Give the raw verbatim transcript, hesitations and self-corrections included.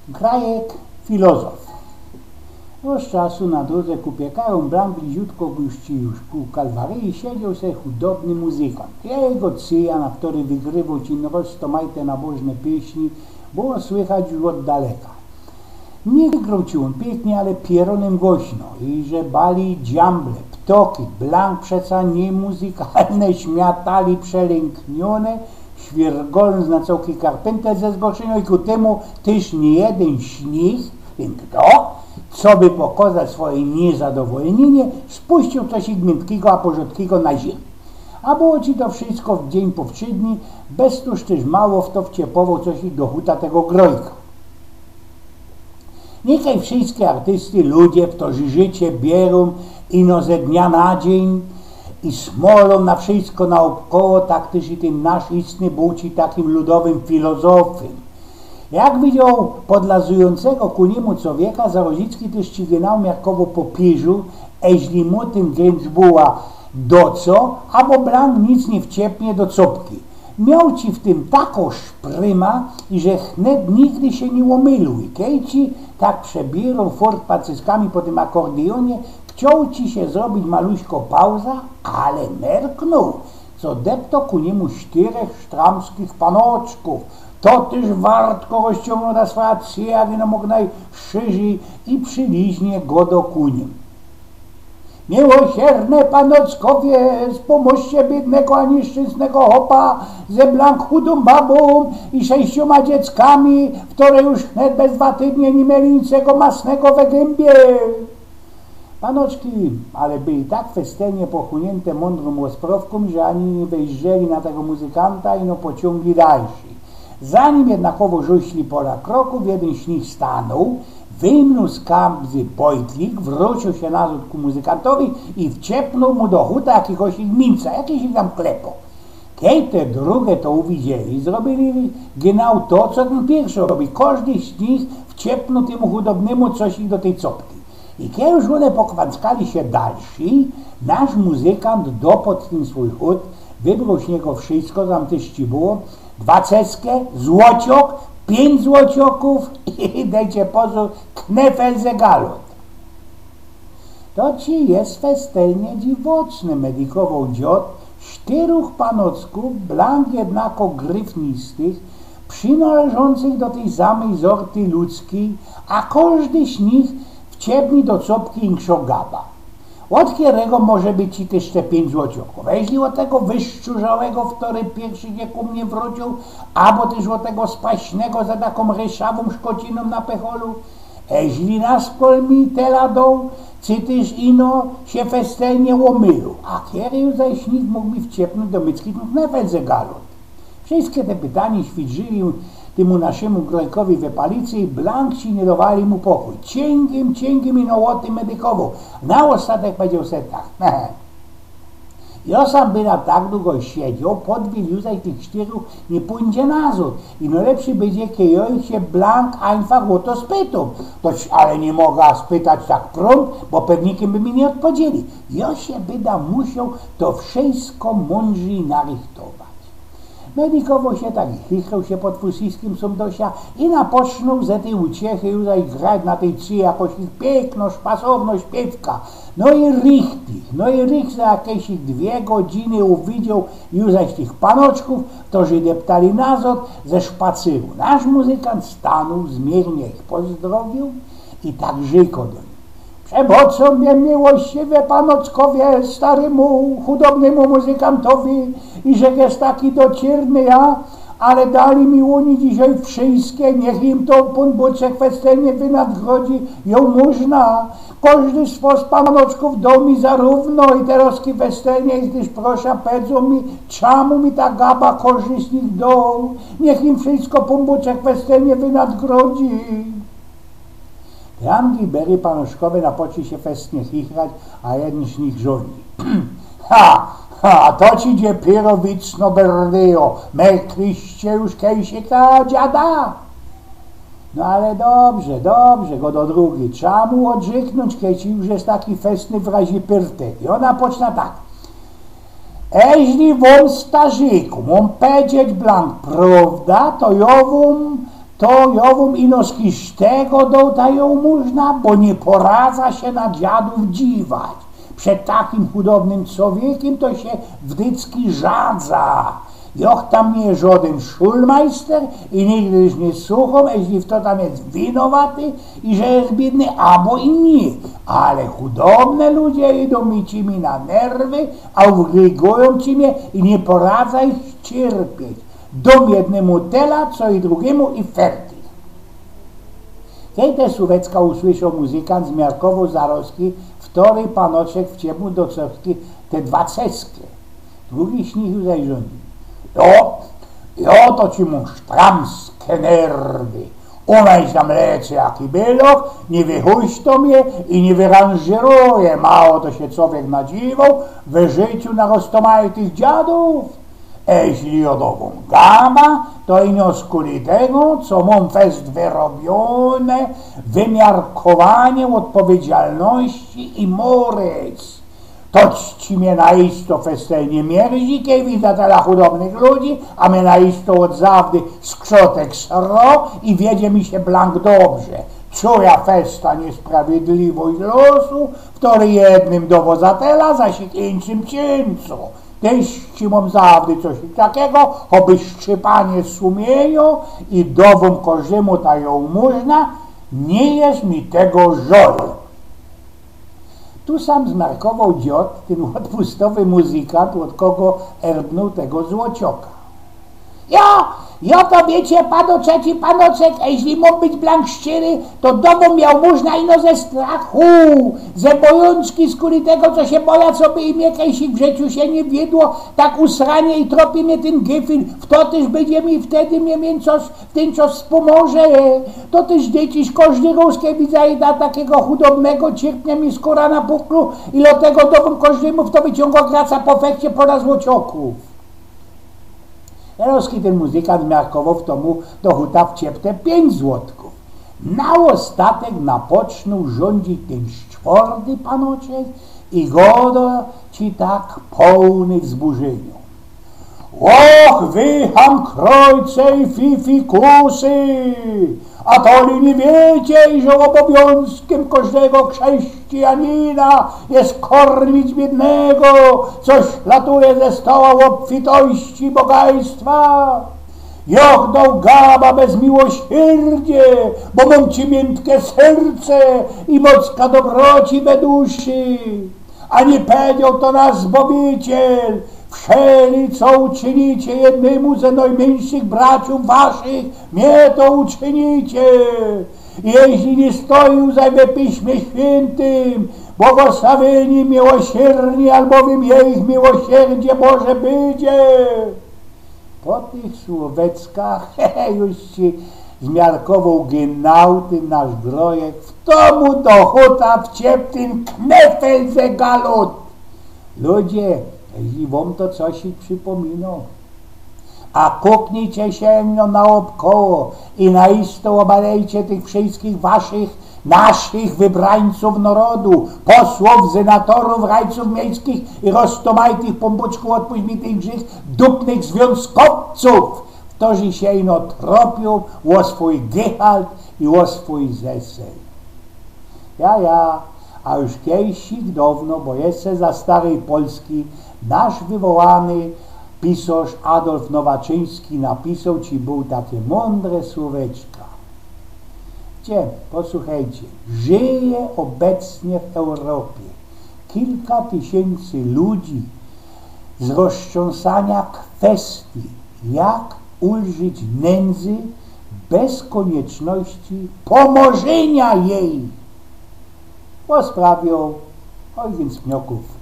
Grajek filozof. Roz czasu na drodze ku piekarōm blank bliziutko gōszczył już ku Kalwaryji, siedzioł se chudobny muzykant. Jego cyja, na kery wygrywoł ci nowosto majte nabożne pieśni, było słychać już ôd daleka. Niy groł ci ôn piyknie, ale pierōnym głośno i że bali dziamble, ptoki, blank przeca niy muzykalne, śmiatali przelękniōne, świergolōnc na cołki karpyntel ze zgorszynio i ku tymu tyż niyjedyn z nich, tyn kto, coby pokŏzać swoje niyzadowolniynie, spuściōł coś minkkigo a porzōndkigo na ziymiã. A było ci to wszysko w dziyń powszedni, bez tōż tyż mało fto wciepowoł coś do huta tego grojka. Nikej wszyjske artysty, ludzie, ftorzy życie bierōm ino ze dnia na dziyń i smolōm na wszyjsko naôbkoło, tak tyż i tyn nasz istny bōł ci takim ludowym filozofym. Jak widzioł podlazujōncego ku niymu cowieka, Zarozicki tyż ci gynał miarkowo po piżu, eźli mu tyn gryncz była do co, abo blank nic niy wciepnie do copki. Mioł ci w tym tako szpryma, iże chnet nigdy sie niy ômylił i kej ci tak przebiyroł fort pacyskami po tym akordionie, chcioł ci sie zrobić maluśko pauza, ale merknōł, co depto ku niymu sztyrech sztramskich panoczkōw. To tyż wartko rozciōngnōł na swoja cyja, jak ino mōg nojszerzij i prziliźnie godo ku nim. Miłosierne panoczkowie, spōmōżcie biydnego a niyszczynsnego chopa ze blank chudōm babōm i sześciōma dzieckami, ftorzy już chnet bez dwa tydnie niy mieli niczego masnego we gymbiie. Panoczki ale byli tak festelnie pochłōniynte mōndrōm rozprowkōm, że ani niy wejrzeli na tego muzykanta, ino pociōngli dalszyj. Zanim jednakowo żuśli pora krokōw, jedyn z nich stanōł, wyjmnōł z kamzy bojtlik, wrōciōł sie nazod ku muzykantowi i wciepnōł mu do chuta jakiegoś minca, jakiś tam klepo. Kej te drugie to uwidzieli, zrobiyli gynał to, co tyn piyrszy robi. Kożdy z nich wciepnōł tymu chudobnymu coś do tyj copki. I kej już ône pokwanckali sie dalszyj, nasz muzykant dopod tyn swōj chut, wybrōł z niego wszysko, co tam tyż ci było, dwa ceske, złociok, piyńć złociokōw i, dejcie pozōr, knefel ze galot. To ci je festelnie dziwoczne, medikowoł dziod sztyrōch panoczkōw, blank jednako gryfnistych, przinŏleżōncych do tyj samyj zorty ludzkij, a kożdy z nich wciepnie do copki inkszŏ gaba. Ôd kerego może być ci tyż te piyńć złociokōw? Eźli ôd tego wyszczurzałego, ftory piyrszy sie ku mie wrōciōł, abo tyż ôd tego spaśnego za takōm ryszawōm szkocinōm na pecholu? Eźli na skol mi tela doł, cy tyż ino sie festelnie ômylił, a kery zaś z nich mōg mi wciepnōńć do mycki tyn knefel ze galot? Wszyjske te pytanie świdrzyli tymu naszymu grojkowi we palicy i blank ci niy dowali mu pokōj. Ciynkim, ciynkim ino ôtym medikowoł. Na ôstatek pedział se tak. Jŏ sam byda tak dugo siedzioł, podwil ju zaś tych sztyrōch niy pōńdzie nazod. I nojlepszy bydzie, kej jŏ ich sie blank ajnfach ô to spytōm. To ci, ale niy moga spytać tak prōmp, bo pewnikym by mi niy ôdpowiedzieli. Jŏ sie byda musioł to wszyjsko mōndrzyj narychtować. Medikowoł sie tak i chichroł sie pod fusiskim sōmdosia i napocznōł ze tyj uciechy ju zaś grać na tyj cyji jakoś piykno, szpasowno śpiywka. No i richtig, no i richtig za jakeś dwie godziny uwidzioł ju zaś tych panoczkōw, ftorzy deptali nazod ze szpacyru. Nasz muzykant stanōł, zmiyrnie ich pozdrowiōł i tak rzekł do nich: Przebŏczcie mie, miłościwe panoczkowie, starymu, chudobnymu muzykantowi, iże je taki docyrny jŏ, ale dali mi ôni dzisiej wszyjske, niych im to Pōnbōczek festelnie wynadgrodzi, jŏ mōżna. Kożdy z wŏs panoczkōw doł mi zarōwno i terŏzki festelnie, i tyż prosza, pedzōm mi, czamu mi ta gaba kożdy z nich doł. Niych im wszyjsko Pōnbōczek festelnie wynadgrodzi. Te angibery panoczkowie napoczli sie fesnie chichrać, a jedyn z nich rzōni: Ha, ha, to ci dopiyro widzno berdyjo, merkliście już kejsik ta dziada? No ale dobrze, dobrze, godo drugi, trza mu ôdrzyknōńć, kej już je taki fesny wrazipyrtek. I ôna poczna tak: Eźli wōm, starzikōw, mōm pedzieć blank prŏwda, to jŏ wōm To jŏ wōm ino z chiszczego dŏ ta jŏłmōżna, bo niy poradza sie na dziadōw dziwać. Przed takim chudobnym cowiekym to sie wdycki żadza. Jŏch tam niy żŏdyn szulmajster i nigdy już niy suchōm, jeźli fto tam je winowaty i że je biydny, abo i niy. Ale chudobne ludzie idōm mi ci mi na nerwy, a uwrigujōm ci mie i niy poradza ich cierpieć. Dōm jednymu tela, co i drugimu i fertich. Kej te słōweczka usłyszŏ, muzykant zmiarkowoł zarozki, wtory panoczek wciepnōł do coszki te dwa ceske. Drugi śnichił zajrzōny. Jo, jo, to ci mōm sztramske nerwy. U mie tam lecy jaki bieloch, niy wyhuśto mie i niy wyranżyruje. Mało to sie cowiek nadziwoł we życiu na roztomajtych dziadōw. Jeźli jŏ dŏ wōm gama, to ino skuli tego, co mōm fest wyrobiyne wymiarkowanie ôdpowiedzialności i mōrec. To ci mie na isto fest niy mierzi, kej widza tela chudobnych ludzi, a mie na isto ôd zawdy skrzotek sro i wiedzie mi sie blank dobrze. Czujã fest ta niysprawiedliwość losu, wtory jednym dŏwŏ za tela, zaś inkszym ciynco. Tyż ci mōm zawdy coś takigo, choby szczypanie sumiynio i dŏ wōm kożdymu ta jŏłmōżna, niy je mi tego żŏl. Tu sam zmiarkowoł dziŏd, tyn ôdpustowy muzykant, ôd kogo erbnōł tego złocioka. Jo, jo, to wiycie, panoczek i panoczek, jeźli mōm być blank szczery, to dŏ wōm jŏłmōżna ino ze strachu, ze bojōnczki, skuli tego, co sie bojã, coby mie kejsik w życiu sie niy wiedło, tak usranie i tropi mie tyn gefil, fto tyż bydzie mi wtedy mie, mie coś, w tyn czas spōmŏże. To tyż dzieci z kożdy rōz, kej widza i da takigo chudobnego, cierpnie mi skōra na puklu i dlatego dŏ wōm kożdymu, fto wyciōngŏ graca po fechcie, pora złociokōw. Terŏzki tyn muzykant zmiarkowoł, fto mu do chuta wciep te piyńć złotkiōw. Na ôstatek napocznōł rzōndzić tyn szczwordy panoczek i gŏdŏ ci tak połny wzburzyniŏ. Och, wy hamkrojce i fifikusy! A to li niy wiycie, iże ôbowiōnzkiym kożdego chrześcijanina je kormić biydnego, co szlatuje ze stoła ôbfitości i bogajstwa? Jŏch dŏł gama bez miłosierdzie, bo mōm ci miyntke serce i mocka dobroci we duszy. A niy pedzioł to nasz Zbawiciel: Wszeli, co uczynicie jednymu ze nojmyńszych braciōw waszych, mie to uczynicie. Jeźli niy stoi zaś we Piśmie Świyntym, błogosławyni miłosierni, albowym jejich miłosierdzie Boże bydzie. Po tych słōweckach już ci zmiarkowoł gynał tyn nasz grojek, fto mu do chuta wciep tyn knefel ze galōt. Ludzie, jeźli wōm to coś sie przipōminŏ, a kuknijcie sie no naôbkoło i na isto ôbadejcie tych wszyjskich waszych, naszych wybrańcōw nŏrodu, posłōw, synatorōw, rajcōw miejskich i roztomajtych, Pōnbōczku, ôdpuść mi tyn grzych, dupnych zwiōnzkowcōw, ftorzy sie ino tropiōm ô swōj gehalt i ô swōj zesel. Ja, ja, a już kejsik dŏwno, bo jeszcze za staryj Polski, nasz wywołany pisŏrz Adolf Nowaczyński napisoł ci bōł take mōndre słōweczka. Cie, posłuchejcie, żyje ôbecnie w Europie kilka tysiyncy ludzi z roztrząsaniŏ kwestyi, jak ulżyć nędzy bez kōnieczności pōmŏżyniŏ jej. Posprawiōł Eugen Smiokōw.